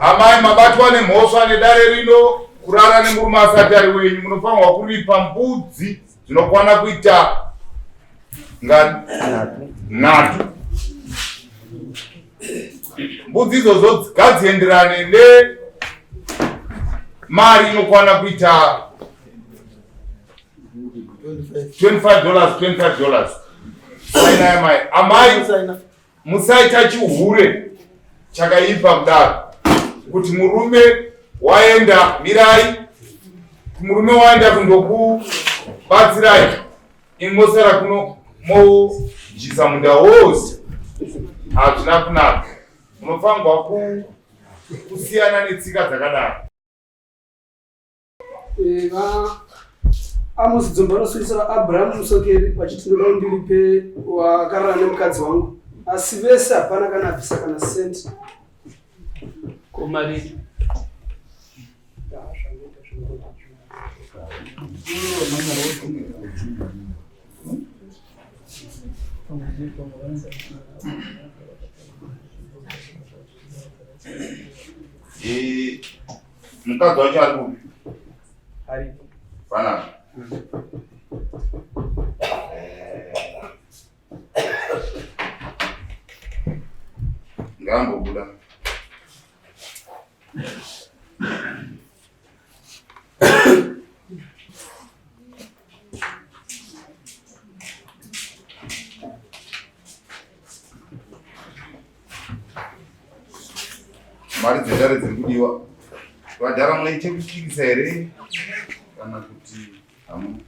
Amai mabatwa nemhosva nedare rino kurara nemurume asati ari wenyu munofanirwa kuripa mbudzi dzinokwana kuita ngani nhatu. Mbudzi idzodzo ngadzienderane nemari inokwana kuita 25 dollars 25 dollars. Sainai amai. Amai Musaita chihure chakaipa kudaro kuti murume waenda, mirai, murume waenda kundokubatsirai, imi mosara kuno modyisa munda wose. Hazvina kunaka. Munofanirwa kusiyana netsika dzakadaro. Eh, Amos Dzomba vanosungisa vaAbraham Musokeri vachiti ndoda undiripe wakarara nemukadzi wangu asi vese hapana kana abvisa kana senti. Ko mari Eh, mukadzi wacho ari kupi? Aripo. Panapa. Ngaambobuda. Mari dzedare dziri kudiwa. Vadhara munoite kupikisa here kana kuti hamuna?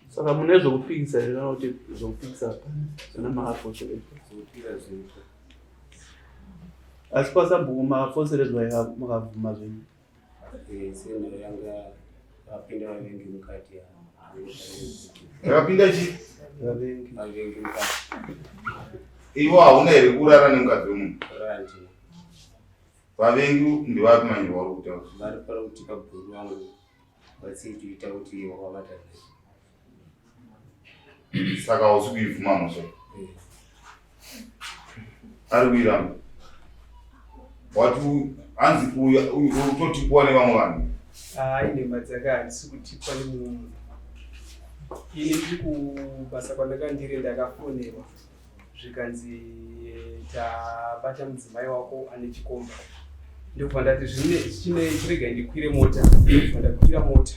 Saka mune zvokupikisa here kana kuti zvokupikisa hapana zvana makafoseredzwa? Asi kwasabhuku makafoseredzwa mukabvuma zvenyu? Vakapinda vavengi mukati. Vakapinda chi? Vavengi. Vavengi mukati. Ivo hauna here kurara nemukadzi wemunhu? Vavengi ndivapi manje vari kutaura? Vari pari kuti kabhuru wangu vatsiituita kuti wakavata naye. Saka hausi kuibvuma mhosva? Ari kuiramba. Wati hanzi uyu utotipwa nevamwe vanhu. Hayi nhema dzake handisi kutipwa nemumwe munhu. Ini ndiri kubasa kwandanga ndiri ndakafonerwa zvikanzi tabata mudzimai wako ane chikomba ndokubva ndati zvine chirega ndikwire mota ndokubva ndakwira mota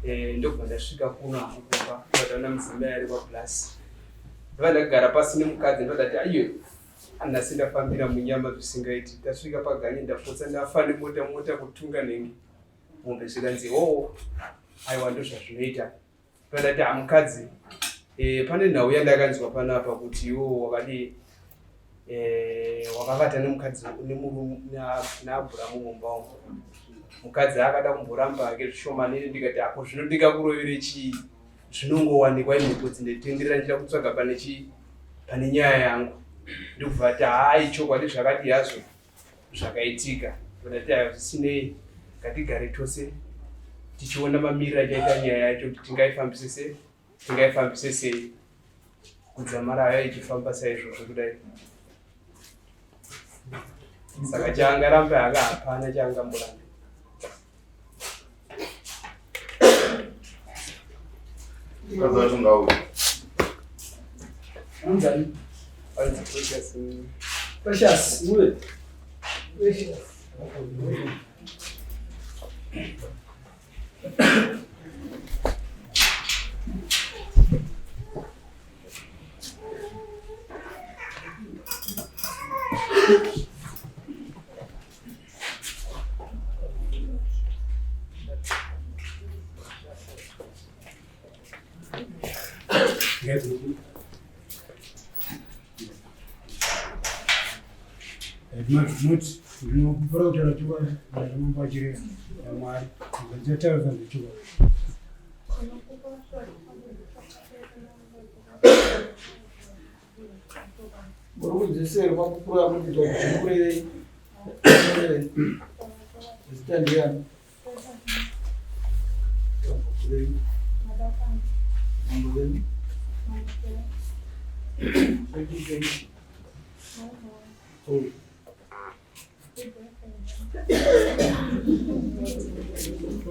eh, ndokubva ndasvika kuno hangu kumba ndobva ndaona mudzimai ari paplus ndobva ndagara pasi nemukadzi ndobva ndati aiyo anhasi ndafambira munyama zvisingaiti tasvika paganye ndapotsa ndafa nemota mota kutunga nenge mombe zvikanzi hoo aiwa ndozvazvinoita Ndati hamukadzi eh, pane nhau yandakanzwa panapa kuti iwo wakadii eh, wakavata nemukadzi nemurume naAbhuramu mumba umu. Mukadzi akada kumboramba hake zvishomanene ndikati ako zvino ndingakurovere chii zvinongowanikwa imhepo dzinotenderera ndichida kutsvaga pane chii pane nyaya yangu ndikubva ati hayi chokwadi zvakadii hazvo zvakaitika ndati ayo zvisinei ngatigare tose tichiona mamiriro achaita nyaya yacho kuti tingaifambise sei tingaifambise sei kudzamara ayo ichifamba saizvozvo kudai saka chaangarambe haka hapana chaangamborambe. Mukadzi wacho ngauye. Anzani? Anzi Precious. Precious, uye. Precious. Not ndinopfuura kutaura chokwadi ndazvimomba achireva naMwari ndichataura zvechokwadi. Muri kudziserwa kukura kuti zvakurevei? Zita ndiyani? Mambo venyu?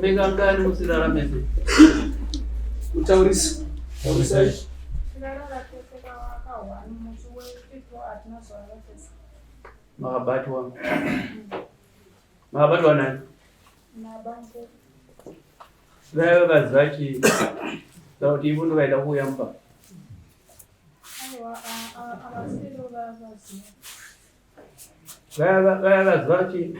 Mekangani musirara mese? Kutaurisa. Taurisai. Makabatwa. Makabatwa nani? Vaiva vaziva chii? Saka kuti ivo ndovaida kuuya mumba. Vaya vaziva chii?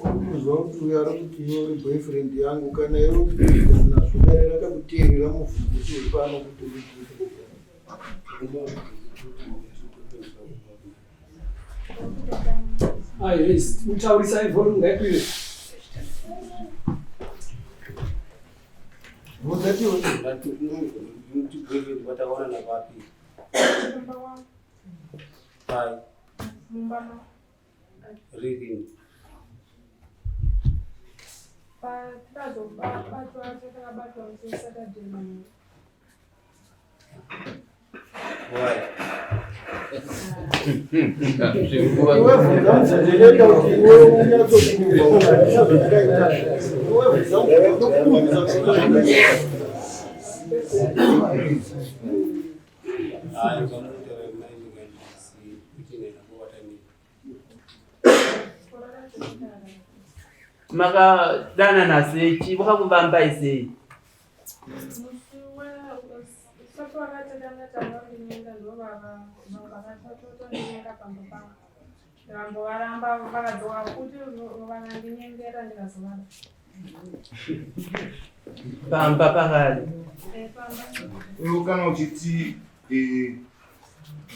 Urikuzwa kuti uyo ari kuti iwe uri boyfriend yangu kana iwe uri kuita nazvo dare rakakuteerera mubvunzo kuti uri pano kuti uri boyfriend yangu. Ayo, yes. Mutaurisai volume ngaikwire. Bvunza tiwe. Kuti boyfriend vataona vapi? Pai. Ririni. Why? Iwe bvunza mubvunzo unoita kuti iwe unyatsokuva kuti handina zvandakaita. Iwe bvunza mubvunzo unokurumidza kuti Hayi, zvanotaura mai ndingandisi kuti nena kubata nini. Makadanana sei? Chii wakakuvambai sei? Ndambovaramba vakadzoka kuti vakandinyengera ndikazovada. Pamba pakari. Iwe kana uchiti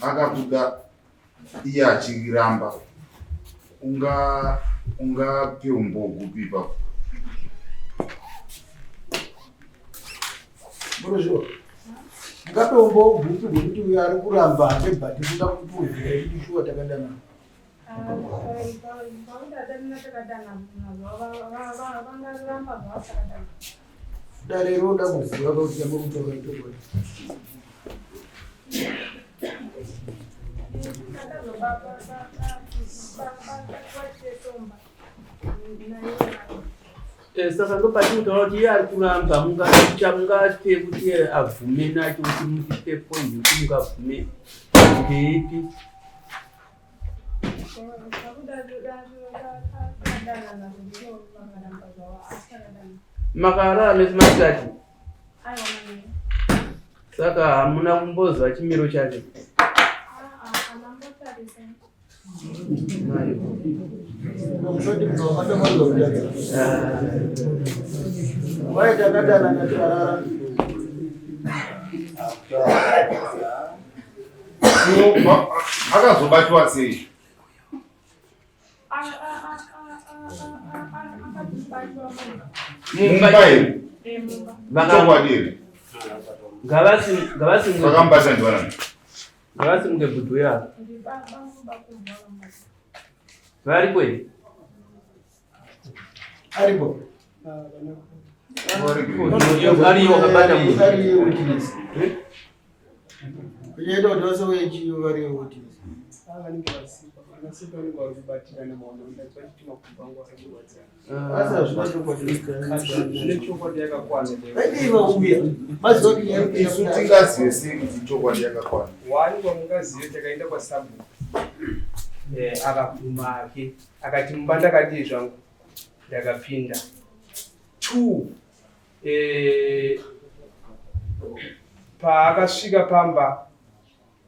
akakuda iye achiramba unga ungape umbowo gupi ipapo? Murozviwa. Mungape umbowo gupi hwekuti uyo ari kuramba hake but kuda kupuruvhira kuti shuwa takadanana. Dare roda kuziva kuti chamuri kutaura ichokwadi. Saka ndopati kutaura kuti iye ari kuramba mungacha mungate kuti abvume nacho kuti muite point yekuti mungabvume ndeipi? Makarara mese masikati? Saka hamuna kumbozwa chimiro chake? Musati munhu wakatamaza kudada. Wai takadanana tikarara. Akazobatwa sei? Mumba here? Chokwadi here? Ngavasimuke Vakamubata ndivanani? Ngavasimuke bhudhu yavo. Variko here? Aripo. Ariyo wakabata munhu. Ariyo witness. Kunoita kuti vasauye chiyo variyo witness. Vanenge vasipo. Vasipo vanenge vari kubatirana maono ndati vachiti makumbo angu ari kurwadza. Asi hazvina chokwadi. Zvine chokwadi yakakwana. Vaidei vauya. Maziva kuti nyaya yekuti Isu tingazive sei kuti chokwadi yakakwana? Wani kwamungazive takaenda kwasabhuku. Akabvuma hake akati mumba ndakadii zvangu ndakapinda. Two paakasvika pamba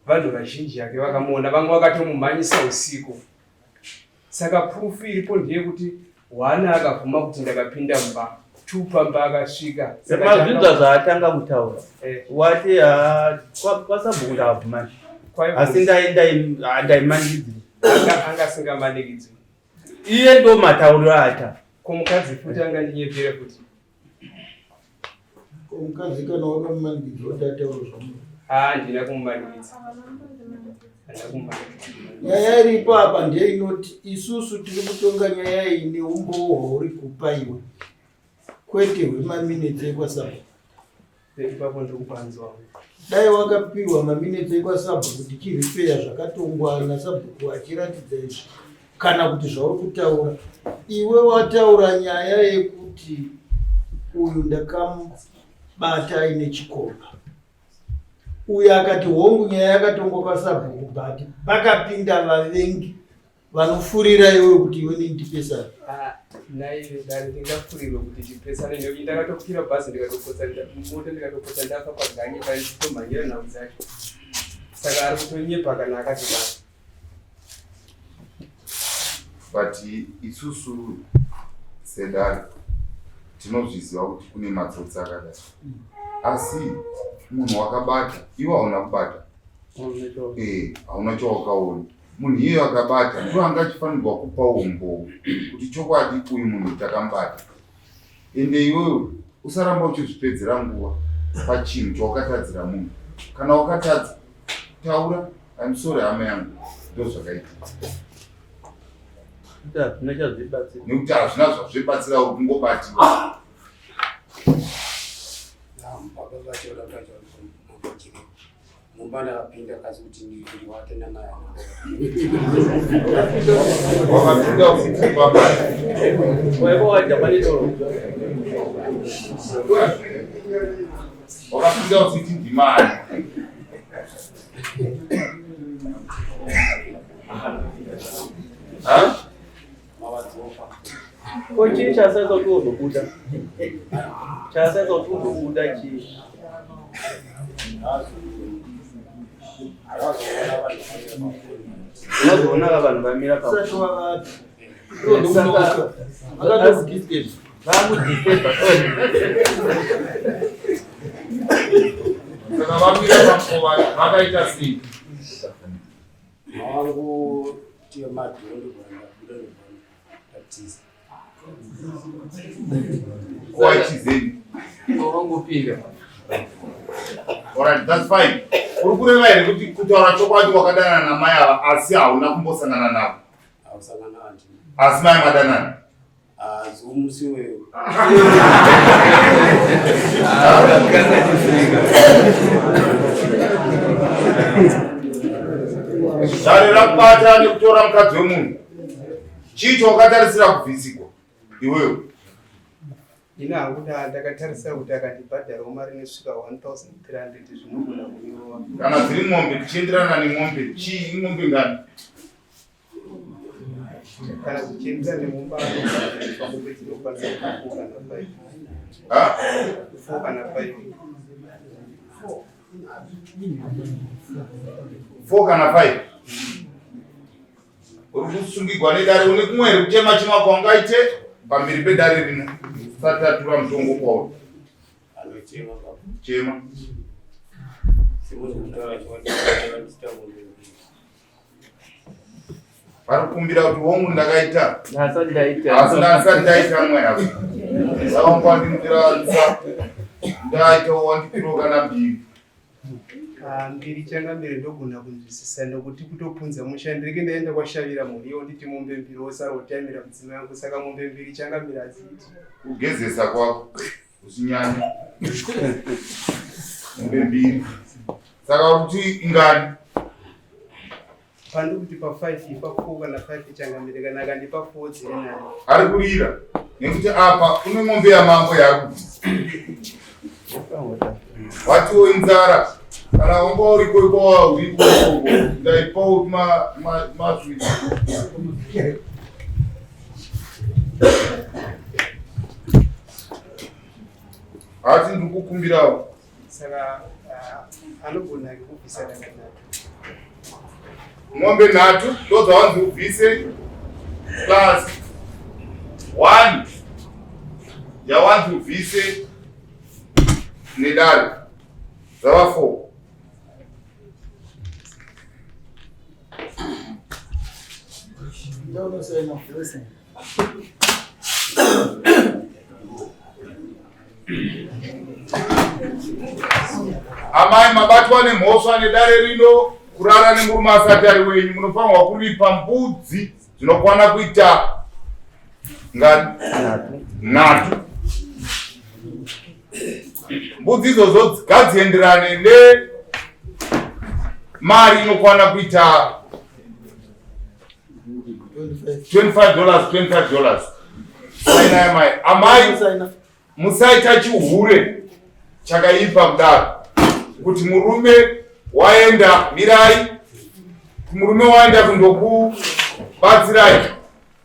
vanhu vazhinji yake vakamuona, vamwe vakatomumhanyisa usiku. Saka proof iripo ndeyekuti one akabvuma kuti ndakapinda mumba. 2 pamba akasvika. Mazvinzwa zvaatanga kutaura eh. Wati kwasabhuku ndakabvuma asi ndaimanikidziri anga asingamanikidzwi iye ndo matauriro aata. Ko mukadzi futi anga ndinyepere futi. Ko mukadzi kana wakamumanikidza kuti ataure zvamu? Ah, ndina kumumanikidza. Nyaya iripo apa ndeinoti isusu tiri kutonga nyaya iyi neumbowo hwauri kupa iwe, kwete hwemaminitsi ekwasabhuku. Ipapo ndiri kupanzwa. Dai wakapiwa maminitsi ekwasabhuku kuti chirifeya zvakatongwa nasabhuku achiratidza izvi kana kuti zvauri kutaura iwe. Wataura nyaya yekuti uyu ndakamubata aine chikomba, uyu akati hongu nyaya yakatongwa kwasabhuku, but pakapinda vavengi vanofurira iwewe kuti iwe nini tipesane. Ah, nai dare ndingafurirwe kuti tipesane nekuti ndakatokwira bhazi ndikatopotsa mota ndikatopotsa ndafa paganyi paitomhanyira nhau dzacho, saka ari kutonyepa kana akati basa. But isusu sedare tinozviziva kuti kune matsotsi akadai, asi munhu wakabata iwe hauna kubata, hauna chawakaona. Munhu iyeyo akabata ndo anga achifanirwa kupa umbowo kuti chokwadi uyu munhu takamubata. Ende iwewe usaramba uchizvipedzera nguva pachinhu chawakatadzira munhu. Kana wakatadza, taura, "I'm sorry hama yangu, ndo zvakaitika." Hazvina chazvibatsira. Nekuti hazvina zvazvibatsira, uri kungobatiwa. Baba vacho vakaita mumba, ndakapinda kazi kuti ndiwate namai. Wakapinda usiti baba. Waiva wadya pane doro. Wakapinda usiti ndimani? Ha? Mavadzoka. Ko chii chasaisa kuti uzobuda? Chasaisa kuti uzobuda chii? Akazoona vanhu vamira pafoni. Unozoona vanhu vamira pa Usati wavata. Akatokudisturb. Vakudisturba. Saka vamira pamukova vakaita sei? Mawangu tiyo madhoo, ndobva ndabuda, ndobva ndatiza. Wachizeni? Wangopinda. Alright, that's fine. Uri kureva here kuti kutaura chokwadi wakadanana namai ava asi hauna kumbosangana navo? Ausangana handina. Asi mai madanana? Azomusi weyo. Dare rakubata nekutora mukadzi wemunhu. Chii chawakatarisira kubvisikwa iwewe? Ini hangu ndakatarisira kuti akandibhadharawo mari inosvika 1300 zvinogona kunyorova. Kana dziri mombe, tichienderana nemombe, chii, imombe ngani? Kana zvichienderana nemumba, anobhadhariswa mombe dzinokwanisa kuita 4 kana 5. Ha? 4 kana 5. 4 kana 5. Uri kusungigwa nedare. Une kumwe here kuchema chema kwaungaite pamberi pedare rino sati tatura mutongo kwauri? Anochema baba. Chema. Semunhu kutaura chokwadi, ndisita mombe mbiri. Vari kukumbira kuti hongu ndakaita Asati ndaita. Asi ndasati ndaita mweya, saka wangwandindiranisa ndaita wandipiro kana mbiri. Ah, mbiri changamire ndogona kunzwisisa nekuti kutopunza musha. Ndireke ndaenda kwashavira mhuri nditi mombe mbiri, wosara kutambira mudzimai wangu, saka mombe mbiri changamire hadziiti. Kugezesa kwako usinyanya mombe mbiri, saka kuti ingani? Pandiri kuti pa5, ipa 4 kana 5 changamire, kana akandipa 4 dziri nani. Ari kurira nekuti apa une mombe yamambo yaari kubvisa. Watiwo inzara. Kana wanga uriko ikowa uriko ikoko, ndaipawo maswiti. Hati ndiri kukumbirawo. Saka ah, anogona kubvisa kana nhatu. Mombe nhatu ndodzawanzi ubvise, plus one. Yawanzi ubvise nedare dzava 4. Amai mabatwa nemhosva nedare rino kurara nemurume asati ari wenyu munofanirwa kuripa mbudzi dzinokwana kuita ngani nhatu mbudzi idzodzo ngadzienderane nemari inokwana kuita 25 dollars 25 dollars sainai amai amai musaita chihure chakaipa kudaro kuti murume waenda mirai murume waenda kundokubatsirai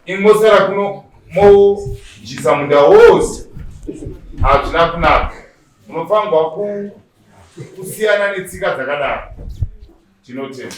imosara kuno modyisa munda wose hazvina kunaka munofanirwa kusiyana netsika dzakadaro tinotenda.